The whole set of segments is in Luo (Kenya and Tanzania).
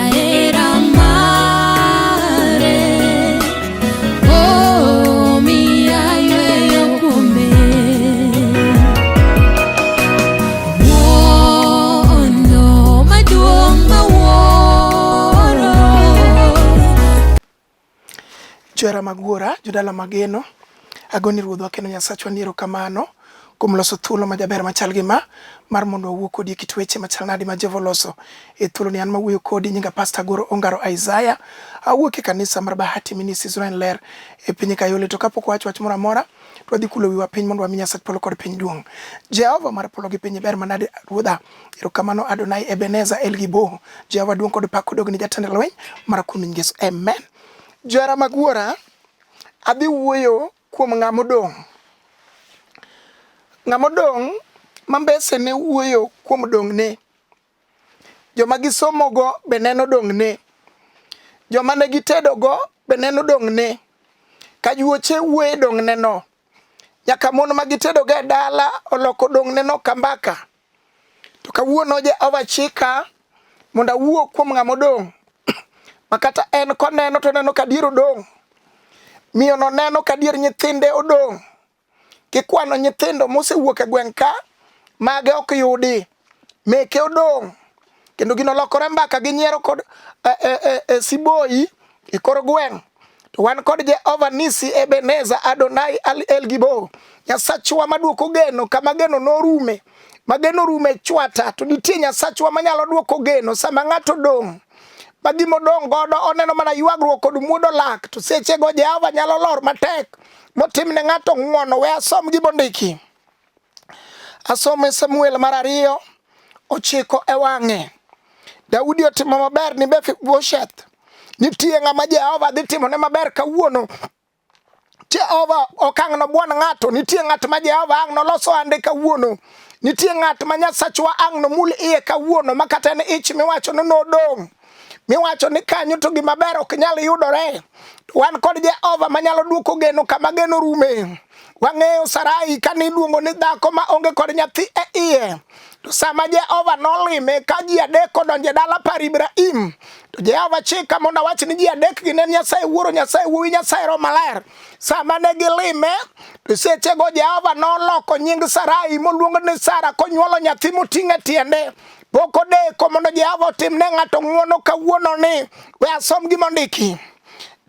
Jahera mare omiya yweyo kuome. Wuono maduong' mawuoro. Johera mag Wuora, jodala mageno, agoni Ruodhwa kendo Nyasachwa ni erokamano kuom loso thuolo majaber machal gi ma mar mondo wawuo kodi e kit weche machal nadi ma Jehova oloso e thuoloni. An mawuoyo kodi nyinga Pastor Goro Ongaro Isaiah, awuok e kanisa mar Bahati Ministries Ryan Ler e piny Kayole. To kapok wawacho wach moro amora, to wadhi kulo wiwa piny mondo wami Nyasach polo kod piny duong'. Jehova mar polo gi piny ber manade Ruodha. Erokamano Adonai Ebeneza El Gibo. Jehova duong' kod pak odog ni jatend lweny mar kuom nying Yesu. Amen. Johera mag Wuora, adhi wuoyo kuom ng'ama odong'. Ng'ama odong' ma mbese ne wuoyo kuom dong'ne. Joma gisomogo be neno dong'ne. Joma ne gitedogo be neno dong'ne. Kajuoche wuoyo e dong'neno. Nyaka mon ma gitedogo e dala oloko dong'neno ka mbaka. To kawuono Jehova chika mondo awuo kuom ng'ama odong' ma kata en koneno to oneno ka adier odong'. Miyono neno ka adier nyithinde odong'. Kikwano nyithindo mosewuok e gweng' ka, mage ok yudi. Meke odong'. Kendo gino olokore mbaka gi nyiero kod e, e, e, e, siboi e kor gweng'. To wan kod Jehova Nisi, Ebeneza, Adonai, Al El Gibo, Nyasachwa maduoko geno kama geno norume, ma geno rume chwata, to nitie Nyasachwa manyalo duoko geno sama ng'ato dong' ma gima odong' godo oneno mana ywagruok kod muodo lak, to sechego Jehova nyalo lor matek motim ne ng'ato ng'wono. We asom gima ondiki. Asome Samuel mar ariyo ochiko e wang'e. Daudi otimo maber ni Mefibosheth. Nitie ng'ama Jehova dhi timone maber kawuono. Jehova ok ang' nobwon ng'ato. Nitie ng'at ma Jehova ang' nolos ohande kawuono. Nitie ng'at ma Nyasachwa ang' nomul iye kawuono ma kata en ich miwacho ni nodong'. Miwacho ni kanyo to gima ber ok nyal yudore. Wan kod Jehova manyalo duoko geno kama geno rume. Wang'eyo Sarai kane iluongo ni dhako ma onge kod nyathi e iye. To sama Jehova nolime ka ji adek odonjo e dala par Ibrahim, to Jehova chika mondo awach ni ji adek gi ne Nyasaye Wuoro, Nyasaye Wuowi, Nyasaye Roho Maler. Sama ne gilime, to sechego Jehova noloko nying Sarai moluongo ni Sara konyuolo nyathi moting'o e tiende. Pok odeko mondo Jehova otim ne ng'ato ng'wono kawuono ni. We asom gima ondiki.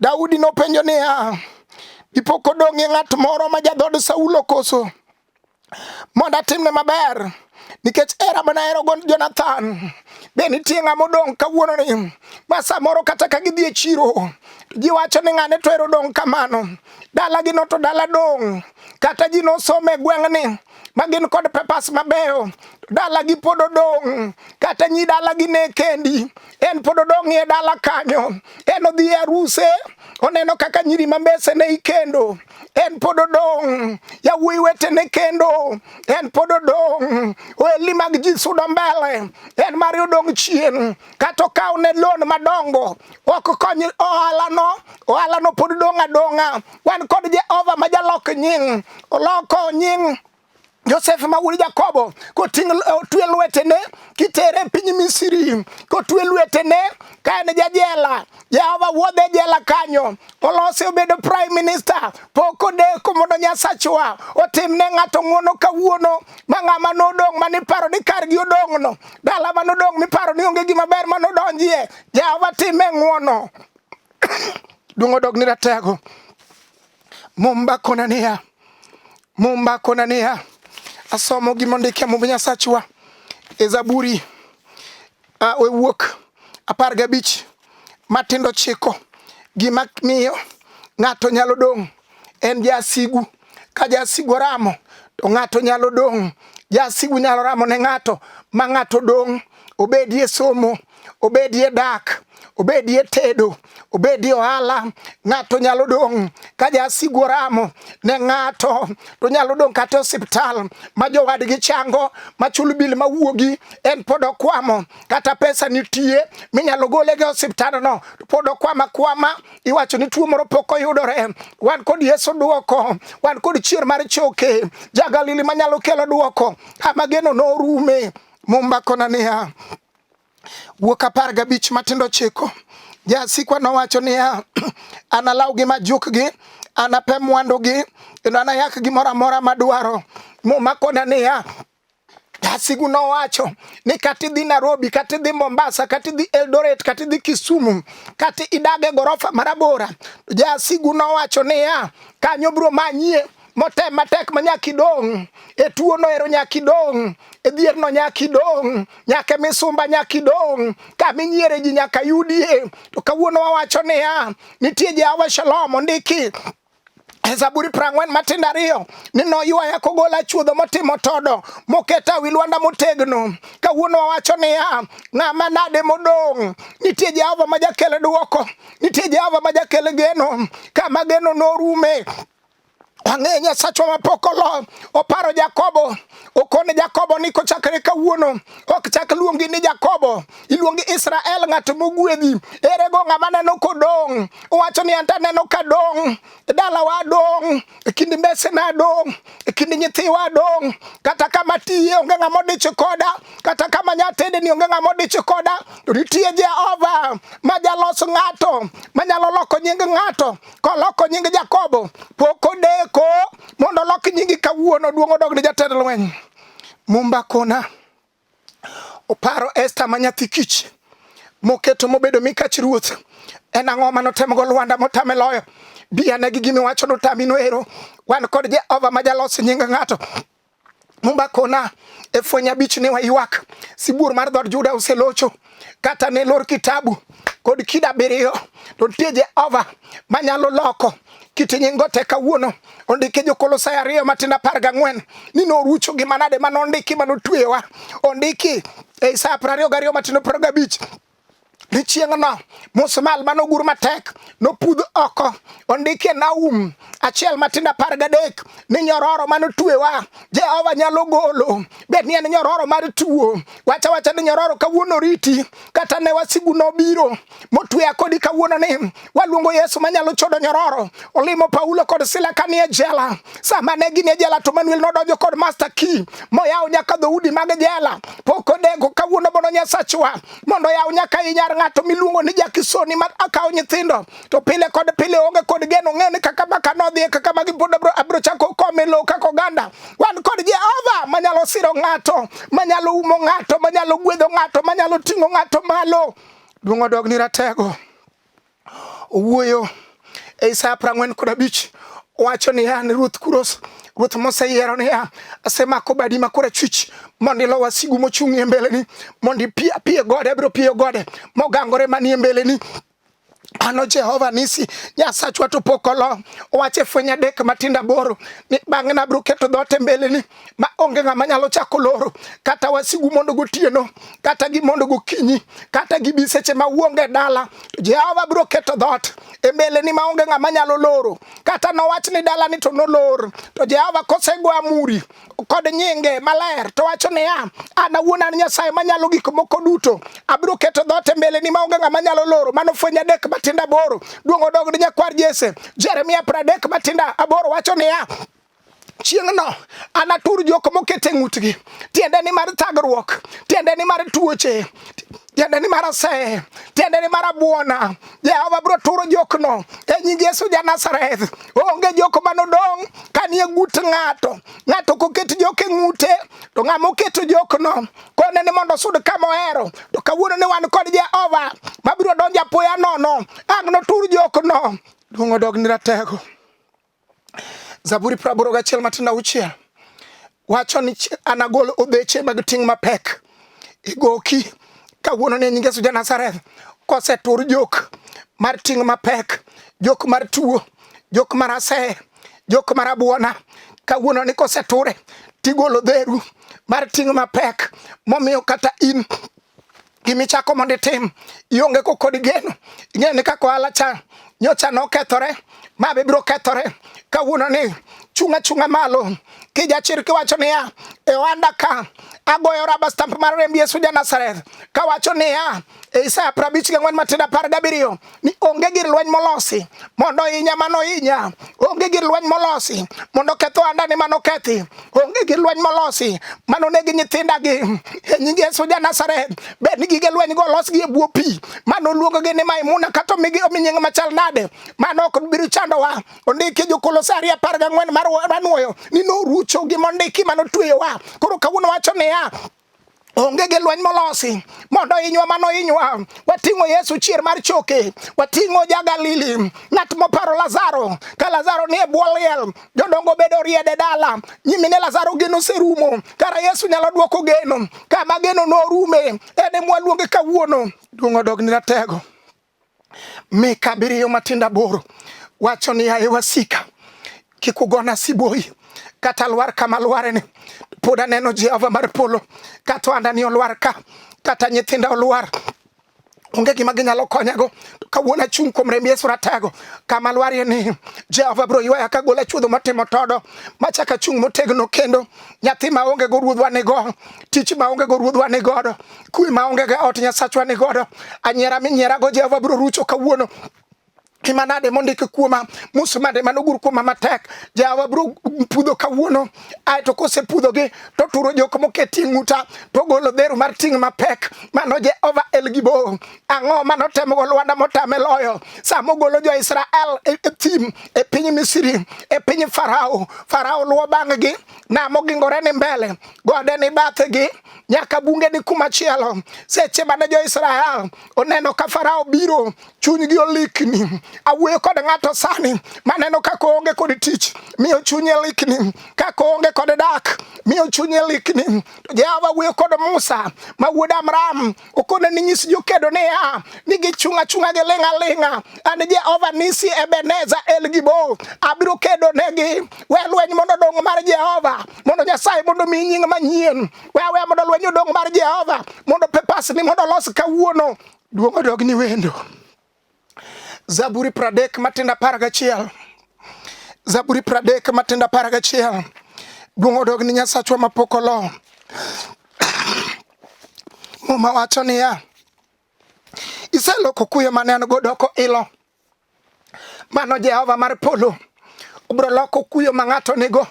Daudi nopenjo niya, dipo kodong'ie ng'at moro ma jadhood Saulo koso? Mondo atimne maber nikech hera mane aherogo Jonathan. Be nitie ng'ama odong' kawuononi ma samoro kata ka gidhi e chiro to ji wacho ni ng'ane to ero dong' kamano, dalagino to dala dong', kata ji nosomo e gweng'ni ma gin kod papers mabeyo, dalagi pod odong', kata nyi dalagi ne kendi, en pod odong' e dala kanyo. En odhi e aruse, oneno kaka nyiri ma mbese ne ikendo, en pod odong'. Yawuoyi wetene kendo, en pod odong'. Ohelni mag ji sudo mbele, en mare odong' chien. Kata okaw ne loan madongo, ok kony ohalano, ohalano pod dong' adong'a. Wan kod Jehova ma jalok nying, oloko nying Josef ma wuod Jakobo koting' otwe lwetene kitere e piny Misri, kotwe lwetene ka en jajela. Jehova wuodhe e jela kanyo, olose obedo prime minister. Pok odeko mondo Nyasachwa otim ne ng'ato ng'wono kawuono, ma ng'ama nodong' mane iparo ni kargi odong'no, dala manodong' miparo ni onge gima ber manodonjie, Jehova time ng'wono. Duong' odog ni ratego. Mumba kona niya, Mumba kona niya, asomo gima ondiki e Mumb Nyasachwa e Zaburi uh, wuok 15 matindo chiko. Gima miyo ng'ato nyalo dong' en jasigu. Ka jasigu oramo to ng'ato nyalo dong'. Jasigu nyalo ramo ne ng'ato ma ng'ato dong' obedie somo, obedie dak, obedie tedo, obedie ohala, ng'ato nyalo dong' ka jasigu oramo ne ng'ato to nyalo dong' kata e osiptal ma jowadgi chango, ma chul bil mawuogi, en pod okwamo, kata pesa nitie minyalo gole go e osiptandno to pod okwamo akwama, iwacho ni tuo moro pok oyudore. Wan kod Yesu duoko, wan kod chier mar choke, ja-Galili manyalo kelo duoko kama geno norume. Mumba kona niya, Wuok 15 matindo 9. Jasikwa nowacho niya, analawgi majukgi, anape mwandugi, kendo anayak gimoro amora madwaro. Muma kona niya, Jasigu nowacho ni kata idhi Nairobi, kata idhi Mombasa, kata idhi Eldoret, kata idhi Kisumu, kata idag e gorofa marabora, to jasigu nowacho niya, kanyo biro manyie motem matek ma nyaka idong' e tuono ero nyaka idong' e dhierno nyaka idong' nyaka e misumba nyaka idong' kama inyiere ji nyaka yudie. To kawuono wawacho niya, nitie Jehova Shalom ondiki e Zaburi 42 matindo 2 ni noywaya kogola chuodho motimo todo moketa wi lwanda motegno. Kawuono wawacho niya, ng'ama nade modong'? Nitie Jehova ma jakel dwoko, nitie Jehova ma jakel geno. Kama geno norume, wang'e Nyasachwa mapok olo. Oparo Jakobo, okone Jakobo ni kochakre kawuono ok chak luongi ni Jakobo, iluongi Israel, ng'at mogwedhi. Ere go ng'ama neno kodong'? Owacho ni anta neno kadong', e dalawa adong', e kind mbesena adong', e kind nyithiwa adong', kata kama tiye onge ng'ama odich koda, kata kama nyatede ni onge ng'ama odich koda. To nitie Jehova ma jalos ng'ato, manyalo loko nying ng'ato. Koloko nying Jakobo, pok odeko mondo olok nyingi kawuono. Duong' odog ne jatend lweny. Mumba kona oparo Esther ma nyathi kich moketo mobedo mikach ruoth. En ang'o manotemgo Lwanda motame loyo? Bi ane gi gimiwacho notami noero. Wan kod Jehova ma jalos nying ng'ato. Mumba kona e fweny 5 ne waywak. Sibuor mar dhood Juda oselocho. Kata ne lor kitabu kod kido 7, to nitie Jehova manyalo loko kit nyinggo te kawuono. Ondiki Jokolosai 2 matindo 14 ni norucho gima nade manondiki manotweyowa. Ondiki e Isaya 22 matindo 25 ni chieng'no musmal manogur matek nopudh oko. Ondiki e Nahum 1 matindo 13 ni nyororo manotwewa Jehova nyalo golo, bed ni en nyororo mar tuo. Wacha wacha ni nyororo kawuono riti, kata ne wasigu nobiro motweya kodi kawuono ni waluongo Yesu manyalo chodo nyororo. Olimo Paulo kod Sila kanie jela. Sama ne gin e jela to Manuel nodonjo kod master key moyawo nyaka dhoudi mag jela. Pok odeko kawuono bono Nyasachwa mondo oyaw nyaka i nyar ng'ato miluongo ni Jakisoni ma akawo nyithindo to pile kod pile onge kod geno. Ng'e ni kaka maka nodhi kaka magi pod abro chako kome lowo kaka oganda. Wan kod Jehova manyalo siro ng'ato, manyalo umo ng'ato, manyalo gwedho ng'ato, manyalo ting'o ng'ato malo. Duong' odog ni ratego. Owuoyo e Isaya 45 owacho niya ni Ruoth Kuros, ruoth moseyiero niya, asemako badi ma korachwich mondo ilo wasigu mochung' e mbeleni, mondo ipiye apiye gode, abiro piyo gode mogangore manie mbeleni. Ano Jehova nisi Nyasachwa to pok olo. Owacho e fweny 3 matindo 8 ni bang'e nabiro keto dhoot e mbeleni ma onge ng'ama nyalo chako loro, kata wasigu mondo gotieno, kata gimondo gokinyi, kata gibi seche ma uonge dala. To Jehova biro keto dhoot e mbeleni ma onge ng'ama nyalo loro. Kata nowach ni dalani to nolor, to Jehova kosego amuri kod nyinge maler to wacho niya, an awuon an Nyasaye manyalo gik moko duto, abiro keto dhoot e mbeleni maonge ng'ama nyalo loro. Mano fweny 3 matindo 8. Duong' odog ne nyakwar Jesse. Jeremia 30 matindo 8 wacho niya, chieng'no anatur jok moket e ng'utgi, tiende ni mar thagruok, tiende ni mar tuoche, tiende ni mar aseye, tiende ni mar abuona. Jehova biro turo jokno e nying Yesu ja Nazareth. Onge jok manodong' kanie ng'ut ng'ato. Ng'ato koket jok e ng'ute, to ng'ama oketo jokno kone ni mondo osud kama ohero. To kawuono ni wan kod Jehova mabiro donjo apoya nono, ang' notur jokno. Duong' odog ni ratego. Zaburi 81 matindo 6 wacho ni anagol odheche mag ting' mapek e goki kawuono ne nying Yesu ja Nazareth. Kosetur jok mar ting' mapek, jok mar tuo, jok mar aseye, jok mar abuona, kawuono ni koseture tigolo dheru mar ting' mapek momiyo kata in gimichako mondo itim ionge ko kod geno. Ing'eyo ni kaka ohala cha nyocha nokethore. Ma be biro kethore kawuono ni chung' achung'a malo kijachir kiwacho niya e ohanda ka agoyo raba stamp mar remb Yesu ja Nazareth kawacho niya e Isaya 54 matindo 17 ni onge gir lweny molosi mondo hinya mano hinya, onge gir lweny molosi mondo keth ohanda ni mano kethi, onge gir lweny molosi mano negi nyithindagi e nying Yesu ja Nazareth. Bed ni gige lweny go olosgi e bwo pi mano luongogi ni Maimuna kata omigi omi nying machal nade, mano ok biro chandowa. Ondiki Jokolosai ariyo 14 mar manuoyo ni norucho gima ondiki mano tweyowa. Koro kawuono wacho niya onge gi lweny molosi mondo hinywa mano hinywa. Wating'o Yesu chier mar choke, wating'o ja Galili, ng'at moparo Lazaro ka Lazaro nie bwo liel, jodongo bedo riede dala, nyimine Lazaro geno oserumo, kara Yesu nyalo dwoko geno kama geno norume, en ema waluonge kawuono. Duong' odog ni ratego. Mika abiriyo matindo aboro wacho ni yaye wasika, kik ugona siboi kata lwar kama lwareni. Pod aneno Jehova mar polo, kata ohanda ni olwar ka, kata nyithinda olwar, onge gima ginyalo konyago. Kawuono achung' kuom remb Yesu ratego, kama lwarie ni Jehova biro ywaya kagola chuodho motimo todo, machak achung' motegno kendo. Nyathi maonge go ruodhwa nigo, tich maonge go ruodhwa ni godo, kwe maonge go ot Nyasachwa ni godo, anyiera minyierago Jehova biro rucho kawuono. Gima nade mondiki kuoma, musmande manogur kuoma matek, Jehova biro pudho kawuono. Aeto kosepudhogi to turo jok moketi ng'uta, to golo dhero mar ting' mapek. Mano Jehova El Gibor. Ang'o manotemogo lwanda motame loyo? Sama ogolo jo-Israel e thim, e piny Misri, e piny Farao, Farao luwo bang'gi, nam ogingore ni mbele, gode ni bathgi, nyaka bunge ni kumachielo. Seche mane jo-Israel oneno ka Farao biro, chunygi olikni. Awuoyo kod ng'ato sani maneno kaka oonge kod tich, miyo chunye likni, kaka oonge kod dak, miyo chunye likni. To Jehova wuoyo kod Musa ma wuod Amram, okone ni nyis jokedo niya, ni gichung' achung'a giling' aling'a. An Jehova Nisi Ebeneza El Gibor, abiro kedo negi. We lweny mondo odong' mar Jehova, mondo Nyasaye mondo omiyi nying manyien. We aweya mondo lweny odong' mar Jehova, mondo pepas ni mondo olos kawuono. Duong' odog ni wendo. Zaburi 30 matindo 11. Zaburi 30 matindo 11. Duong' odog ni Nyasachwa mapok olo. Muma wacho niya, iseloko kuyo mane an go doko ilo. Mano Jehova mar polo obiro loko kuyo ma ng'ato nigo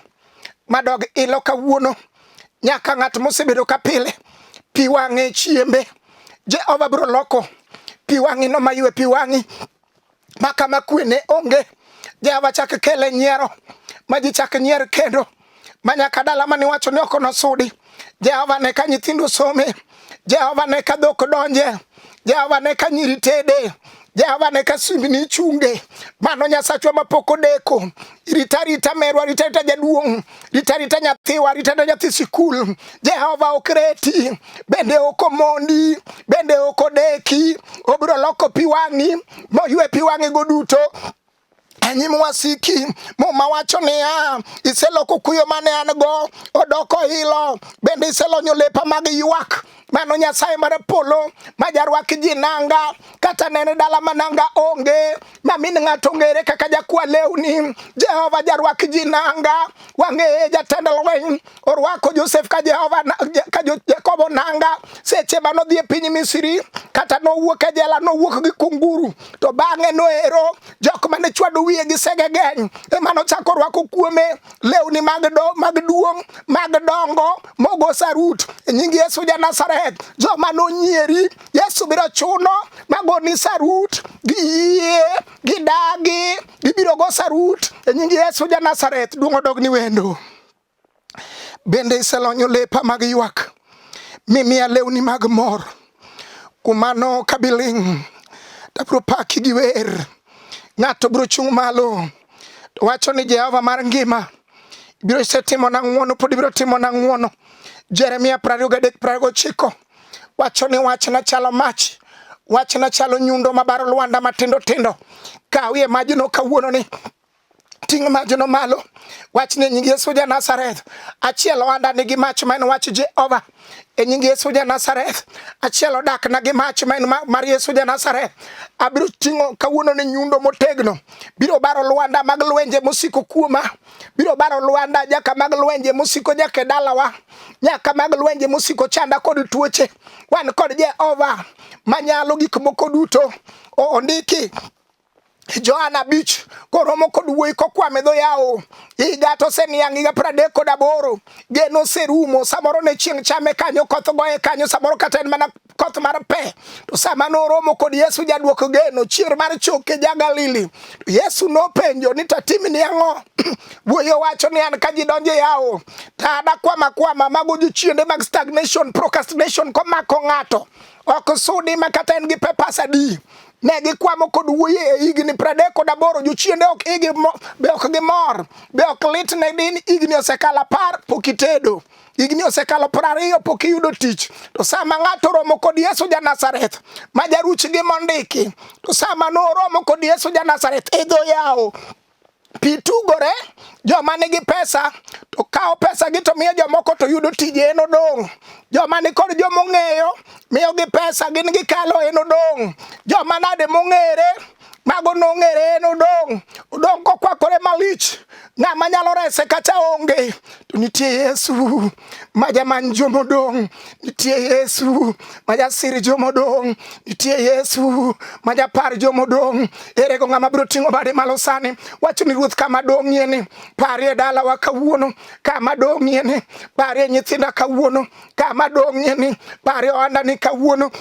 madog ilo kawuono nyaka ng'at mosebedo ka pile pi wang'e chiembe. Jehova biro loko pi wang'i no maywe pi wang'i ma kama kwe ne onge. Jehova chak kele nyiero ma ji chak nyier kendo ma nyaka dala mane iwacho ni ok nosudi. Jehova ne ka nyithindo some, Jehova ne ka dhok donje, Jehova ne ka nyiri tede, Jehova ne ka simbni chunge. Mano Nyasachwa mapok odeko. Rita rita merwa, rita rita jaduong', rita rita nyathiwa, rita rita nyathi sikul. Jehova ok reti, bende ok omondi, bende ok odeki. Obiro loko pi wang'i moywe pi wang'i go duto e nyim wasiki. Muma wacho niya, iseloko kuyo mane an go odoko ilo, bende iselonyo lepa mag ywak. Mano Nyasaye mar polo ma jarwak ji nanga, kata nene dala ma nanga onge, ma min ng'ato ong'ere kaka jakwa lewni. Jehova jarwak ji nanga, wang'eye jatend lweny orwako Josef ka Jehova ka Jakobo nanga seche mane odhi e piny Misri, kata nowuok e jela nowuok gi kunguru, to bang'e noero jok mane chwado wiye gi segegeny ema nochako rwako kuome lewni mag do, mag duong' mag dongo mogo sarut e nying Yesu ja Nazareth. Joma nonyieri Yesu biro chuno magoni sarut giyie gidagi gibiro go sarut e nying Yesu ja Nazareth. Duong' odog ni wendo. Bende iselonyo lepa mag ywak, mimiya lewni mag mor. Kuom mano kabiling' to abiro paki gi wer. Ng'ato biro chung' malo to wacho ni Jehova mar ngima ibiro isetimona ng'wono, pod ibiro timona ng'wono. Jeremia 23 29 wacho ni wachna chalo mach, wachna chalo nyundo mabaro lwanda matindo tindo. Kawie majno kawuono ni. Ting' majno malo. Wachni e nying Yesu ja Nazareth. Achiel ohanda nigi mach ma en wach Jehova. E nying Yesu ja Nazareth. Achiel odak na gi mach ma en mar Yesu ja Nazareth. Abiro ting'o kawuono ni nyundo motegno. Biro baro lwanda mag lwenje mosiko kuoma. Biro baro lwanda jaka mag lwenje mosiko nyaka e dalawa. Nyaka mag lwenje mosiko chanda kod tuoche. Wan kod Jehova manyalo gik moko duto. Ondiki Johana 5 koromo kod wuoyi kokwame dho yawo higa to oseniang' higa 38 geno oserumo samoro ne chieng' chame kanyo koth goye kanyo samoro kata en mana koth mar pe to sama noromo kod Yesu jaduok geno chier mar choke ja Galili Yesu nopenjo ni tatimni ang'o wuoyi owacho ni an ka ji donjo e yawo to adakwama kwama mago jochiende mag stagnation procrastination komako ng'ato ok sudi ma kata en gi papers adi ne gikwamo kod wuoyi e higni 38 jochiende ok igi be ok gimor be ok lit ne din higni osekalo 10 pok itedo higni osekalo 20 pok iyudo tich to sama ng'ato romo kod Yesu ja Nazareth ma jaruch gi mondiki to sama noromo kod Yesu ja Nazareth e dho yawo pi tugore joma nigi pesa to kawo pesa gi to miyo jomoko to yudo tije en odong' joma ni kod joma ong'eyo miyogi pesa gin gikalo en odong' joma nade mong'ere mago nong'ere en odong' odong' kokwakore malich ng'ama nyalo rese kata onge to nitie Yesu ma jamany jomodong' nitie Yesu ma jasir jomodong' nitie Yesu ma japar jomodong' ere go ng'ama biro ting'o bade malo sani wacho ni ruoth kama dong'ie ni parie dalawa kawuono kama dong'ie ni parie nyithinda kawuono kama dong'ie ni parie ohanda ni kawuono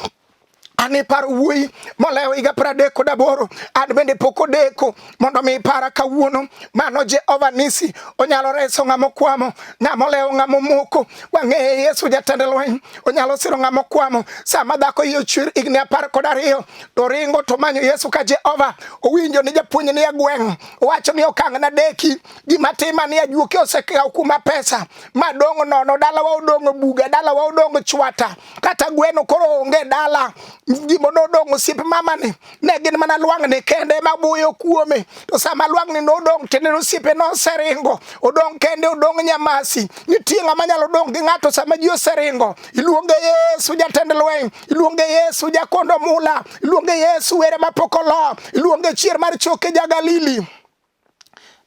an iparo wuoyi molewo higa 38 an bende pok odeko mondo mi ipara kawuono mano Jehova Nisi onyalo reso ng'ama okwamo ng'ama olewo ng'ama omoko wang'eye Yesu jatend lweny onyalo siro ng'ama okwamo sama dhako iye ochwer higni 12 to ringo to manyo Yesu ka Jehova owinjo ni japuonj ni e gweng' owacho ni okang' na deki gima tima ni ajuoke osekawo kuma pesa madong' nono dalawa odong' buga dalawa odong' chwata kata gweno koro onge dala gima nodong' osiep mamani ne gin mana lwang'ni kende mabuyo kuome to sama lwang'ni nodong' tiende osiepe noseringo odong' kende odong' nyamasi nitie ng'ama nyalo dong' gi ng'ato sama ji oseringo iluonge Yesu jatend lweny iluonge Yesu jakondo mula iluonge Yesu were mapok olo iluonge chier mar choke ja Galili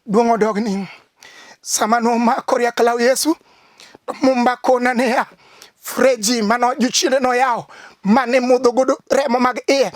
duong' odogni sama nomako riak law Yesu to mumba kona niya freji mano jochiende noyawo mane modho godo remo mag iye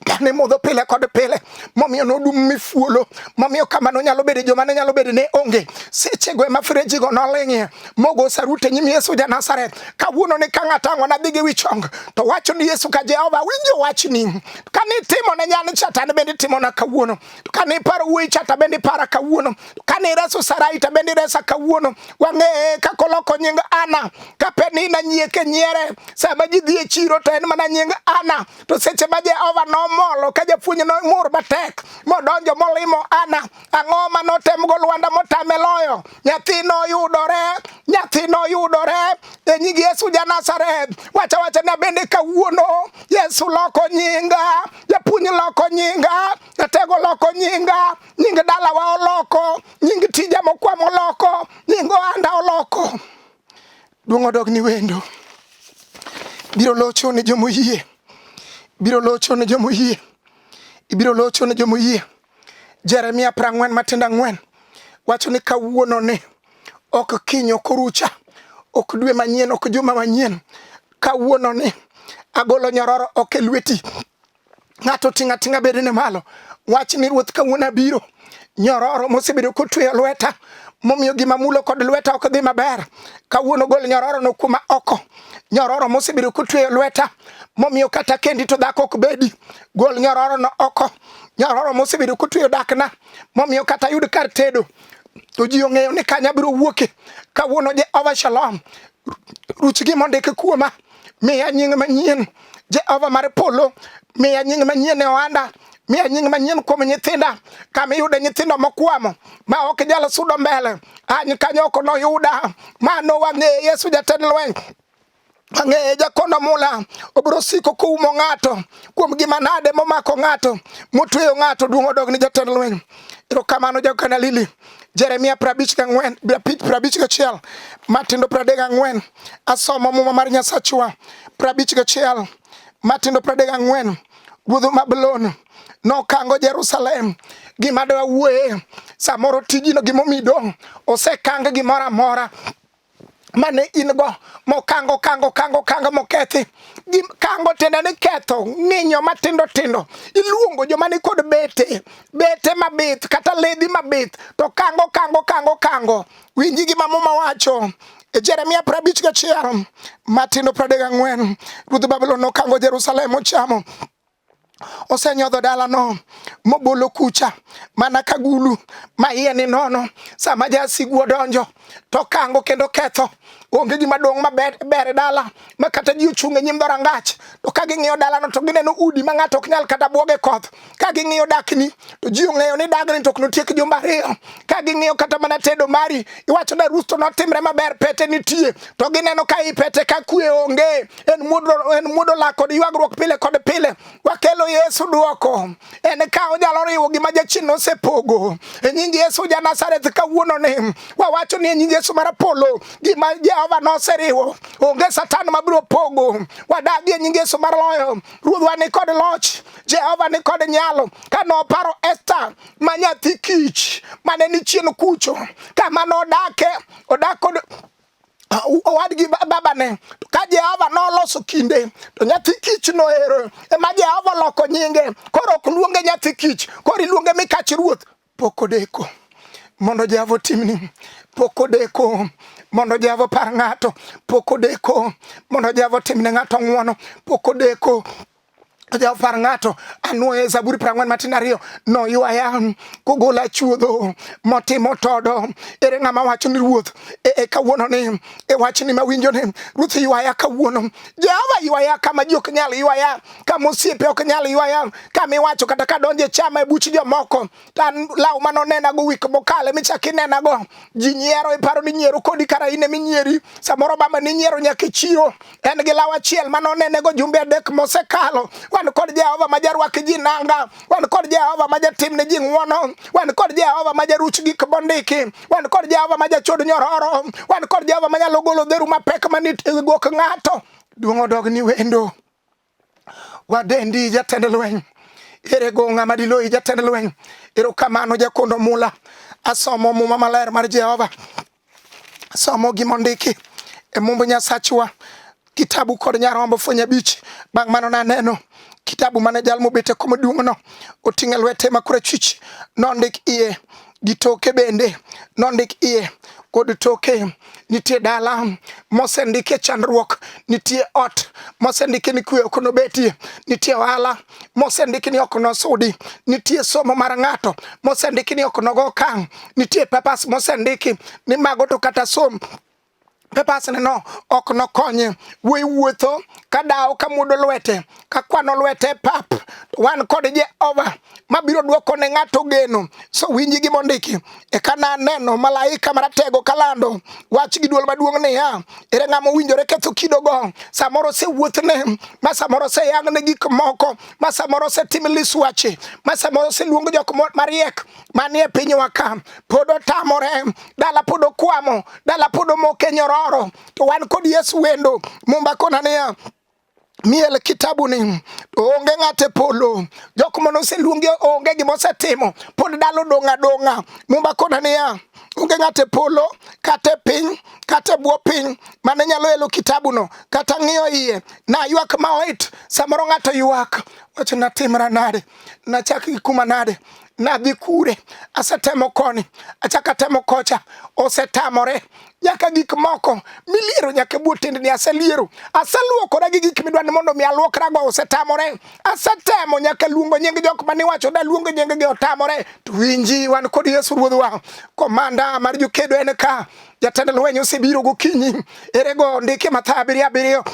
mane modho pile kod pile momiyo nodum mifuolo momiyo kama nonyalo bede joma ne nyalo bede ne onge sechego ema frejigo noling'ie mogo sarute nyim Yesu ja Nazareth kawuono ni ka ng'ato ang'o nadhi gi wi chong to wacho ni Yesu ka Jehova winjo wachni kane itimo ne nyani cha to an bende itimona kawuono kane iparo wuoyi cha to bende ipara kawuono kane ireso Sarai to bende iresa kawuono wang'eye kaka oloko nying Ana ka Penina nyieke nyiere sama ji dhi e chiro to en mana nying Ana to seche ma Jehova nomolo ka japuonj nomur matek modonjo molimo Ana ang'o ma notemgo lwanda motame loyo nyathi noyudore nyathi noyudore e nying Yesu ja Nazareth wacha wacha na bende kawuono Yesu loko nyinga japuonj loko nyinga jatego loko nyinga nying dalawa oloko nying tija mokwamo oloko nying ohanda oloko duong' odog ni wendo biro locho ne jomoyie biro locho ne jomoyie ibiro locho ne jomoyie Jeremia 40 matindo 4 wacho ni kawuono ni ok kiny ok orucha ok dwe manyien ok juma manyien kawuono ni agolo nyororo ok e lweti ng'ato ting'a ting'a bedene malo wach ni ruoth kawuono abiro nyororo mosebedo kotweyo lweta momiyo gima mulo kod lweta ok dhi maber kawuono gol nyororo no kuma oko nyororo mosebedo kotweyo lweta momiyo kata kendi to dhako ok bedi gol nyororo no oko nyororo mosebedo kotweyo dakna momiyo kata yud kar tedo to ji ong'eyo ni kanya biro wuoke kawuono Jehova Shalom ruch gima ondik kuoma miya nying manyien Jehova mar polo miya nying manyien e ohanda miya nying manyien kuom nyithinda kama iyude nyithindo mokwamo ma ok nyal sudo mbele any kanyo ok noyuda mano wang'e Yesu jatend lweny. Ang'eye jakono mula obiro siko koumo ng'ato kuom gima nade momako ng'ato motweyo ng'ato. Duong' odog ni jatend lweny. Erokamano jakana Lili. Jeremia 54 51 Matindo 34 asomo muma mar Nyasachwa 51 Matindo 34 Ruodh Babulon nokango Jerusalem. Gima dwa wuoye samoro tijino gimomiyo idong' osekang gimoro amora mane in go mokango kango kango kango mokethi. Kango tiende ni ketho ng'inyo matindo tindo. Iluongo joma ni kod bete, bete mabith kata ledhi mabith to kango kango kango kango. Winji gima Muma wacho e Jeremia 51 matindo 34 Ruodh Babulon nokango Jerusalem ochamo osenyodho dalano mobolo kucha mana ka gulu ma iye ni nono. Sama jasigu odonjo to kango kendo ketho, onge gima dong' maber ber e dala ma kata ji ochung' e nyim dhorangach to ka ging'iyo dalano to gineno udi ma ng'ato ok nyal kata buoge koth. Ka ging'iyo dakni to ji ong'eyo ni dagni to ok notiek jumbe ariyo. Ka ging'iyo kata mana tedo mari, iwacho ni arus to notimre maber, pete nitie, to gineno ka i pete ka kwe onge. En muodo, en muodo lak kod ywagruok pile kod pile. Wakelo Yesu duoko. En ka onyalo riwo gima jachien nosepogo. E nying Yesu ja Nazareth kawuono ni wawacho ni e nying Yesu mar polo gima Jehova noseriwo onge Satan mabiro pogo. Wadagi e nying Yesu mar loyo. Ruodhwa ni kod loch, Jehova ni kod nyalo. Ka noparo Esther ma nyathi kich mane ni chien kucho kama nodake, odak kod owadgi babane. Ka Jehova noloso kinde to nyathi kich noero ema Jehova oloko nyinge. Koro ok luonge nyathi kich, koro iluonge mikach ruoth. Pok odeko mondo Jehova otimni, pok odeko mondo Jehova opar ng'ato, pok odeko mondo Jehova otimne ng'ato ng'wono, pok odeko Jehova opar ng'ato. Anwoyo e Zaburi 42 noywaya kogola chuodho motimo todo. Ere ng'ama wacho ni ruoth e kawuono ni e wachni mawinjo ni ruoth ywaya kawuono. Jehova ywaya kama ji ok nyal ywaya, kama osiepe ok nyal ywaya, kama iwacho kata ka donjo e chama e buch jomoko to an law mane onenago wik mokalo emichako inenago. Ji nyiero, iparo ni nyiero kodi kara in eminyieri. Samoro baba ninyiero nyaka e chiro. En gi law achiel mane onenego jumbe 3 mosekalo. Wan kod Jehova ma jarwak ji nanga, wan kod Jehova ma jatimne ji ng'wono, wan kod Jehova ma jaruch gik mondiki, wan kod Jehova ma jachod nyororo, wan kod Jehova manyalo golo dheru mapek manie gok ng'ato. Duong' odog ni wendo. Wadendi jatend lweny. Ere go ng'ama diloyi jatend lweny. Erokamano jakondo mula. Asomo muma maler mar Jehova. Asomo gima ondiki e mumb Nyasachwa. Kitabu kod nyarombo fweny 5. Bang' mano naneno kitabu mane jal mobet e kom duong'no oting'o e lwete ma korachwich. Nondik iye gi toke bende nondik iye kod toke. Nitie dala mosendikie chandruok, nitie ot mosendiki ni kwe ok nobetie, nitie ohala mosendiki ni ok nosudi, nitie somo mar ng'ato mosendiki ni ok nogo okang', nitie papers mosendiki ni mago to kata som papers ne no ok nokonye. Wuoyi wuotho ka dawo ka muodo lwete ka kwano lwete pap. Wan kod Jehova mabiro dwoko ne ng'ato geno. So winji gima ondiki. Eka naneno malaika maratego kalando wach gi dwol maduong' niya, ere ng'ama owinjore ketho kidogo? Samoro osewuothne, ma samoro oseyangne gik moko, ma samoro osetim liswache, ma samoro oseluong jok mariek manie pinywa ka, pod otamore, dala pod okwamo, dala pod omoke nyororo. To wan kod Yesu wendo. Mumba kona niya, miel kitabuni to onge ng'ato e polo. Jok mane oseluongi onge gima osetimo, pod dala odong' adong'a. Mumba kona niya, onge ng'ato e polo kata e piny kata e bwo piny mane nyalo elo kitabuno kata ng'iyo iye. Naywak malit, samoro ng'ato ywak wacho natimra nade, nachak gi kuma nade, nadhi kure, asetemo koni, achako atemo kocha, osetamore. Nyaka gik moko miliero nyaka e bwo tiendni aseliero, aseluokora gi gik midwa ni mondo mi aluokrago, osetamore. Asetemo nyaka luongo nying jok mane iwacho da luongo nying gi otamore. To winji, wan kod Yesu Ruodhwa, komanda mar jokedo en ka, jatend lweny osebiro gokinyi. Ere go ndike Mathayo 7:7.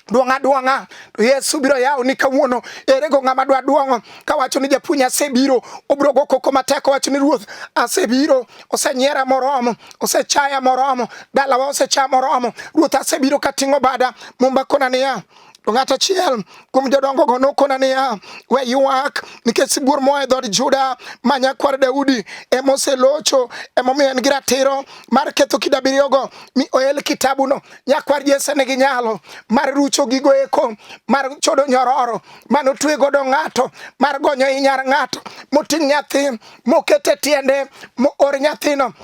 Duong'a duong'a to Yesu biro yawo ni kawuono. Ere go ng'ama dwa duong'o kawacho ni japuonj asebiro, obiro go koko matek owacho ni ruoth asebiro, osenyiera moromo, osechaya moromo, dalawa osecha moromo, ruoth asebiro kating'o bada. Mumba kona niya, to ng'at achiel kuom jodongogo nokona niya, we ywak nikech sibuor moa e dhood Juda ma nyakwar Daudi ema oselocho, emomiyo en gi ratiro mar ketho kido abiriyogo mi oel kitabuno. Nyakwar Jesse nigi nyalo mar rucho gigo eko, mar chodo nyororo mane otwe godo ng'ato, mar gonyo i nyar ng'ato, moting' nyathi moket e tiende, moor nyathino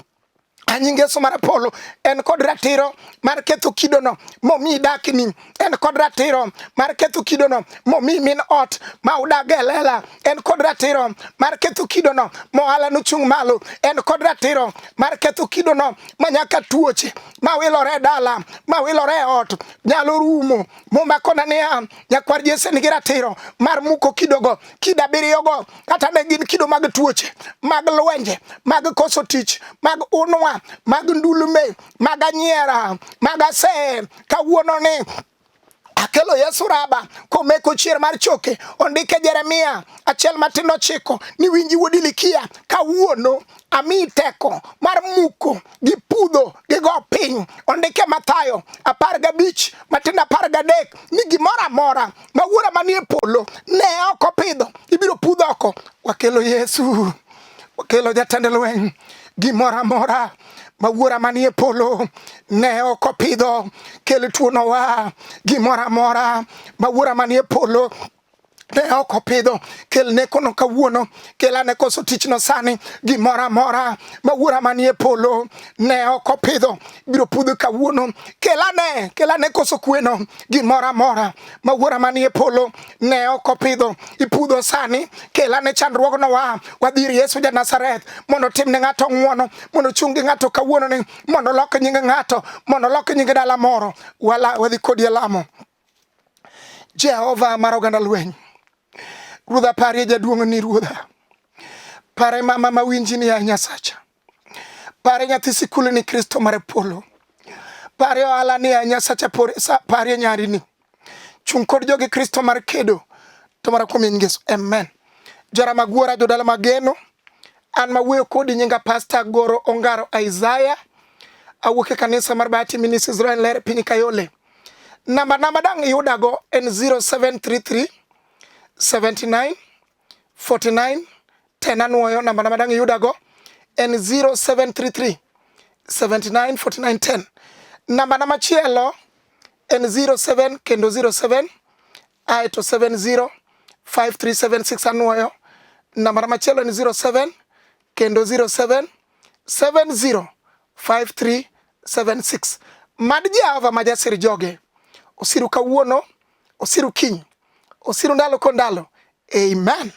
anying Yesu mar polo. En kod ratiro mar ketho kidono momi dakni, en kod ratiro mar ketho kidono momi min ot ma udag e lela, en kod ratiro mar ketho kidono mohala nochung' malo, en kod ratiro mar ketho kidono ma nyaka tuoche ma wilore e dala ma wilore e ot nyalo rumo. Muma kona niya, nyakwar Jesse nigi ratiro mar muko kidogo, kido abiriyogo, kata ne gin kido mag tuoche, mag lwenje, mag koso tich, mag unwa, mag ndulume, mag anyiera, mag aseye. Kawuono ni akelo Yesu Raba komeko chier mar choke, ondike Jeremia 1:9 ni winji wuod Ilikia, kawuono amiyi teko mar muko gi pudho gi go piny. Ondike Mathayo 15:13 ni gimoro amora ma wuora manie polo ne ok opidho ibiro pudho oko. Wakelo Yesu, wakelo jatend lweny, gimoro amora ma wuora manie polo ne ok opidho kel tuonowa, gimoro amora ma wuora manie polo ne ok opidho kel nekono kawuono, kel ane koso tichno sani, gimoro amora ma wuora manie polo ne ok opidho biro pudho kawuono, kel ane, kel ane koso kweno, gimoro amora ma wuora manie polo ne ok opidho ipudho sani, kel ane chandruogno wa wadhi ir Yesu ja Nazareth mondo otim ne ng'ato ng'uono, mondo ochung' gi ng'ato kawuono ni, mondo olok nying ng'ato, mondo olok nying dala moro. Wala wadhi kodi e lamo. Jehova mar oganda lweny, Ruodha parie jaduong' ni Ruodha, pare mama mawinji ni ya Nyasacha, pare nyathi sikul ni Kristo mar polo, pare ohala ni ya Nyasacha, parie nyari ni chung' kod jogi Kristo mar kedo to mara kuom nying Yesu, amen. Jora magwora, jodala mageno, an mawuoyo kodi nyinga Pastor Goro Ongaro Isaiah, awuok e kanisa mar Bahati Ministries Israel Ler piny Kayole. Namba na madang' iyudago en 0733 79 49 10. Anuoyo namba na madang' iyudago en 0733 79 49 10. Namba na machielo en 07 kendo 07 aeto 70 5376. Anuoyo namba na machielo en 07 kendo 07 70 5376. Mad Jehova ma jasir joge osiru kawuono, osiru kiny, osiru ndalo ko ndalo. Amen.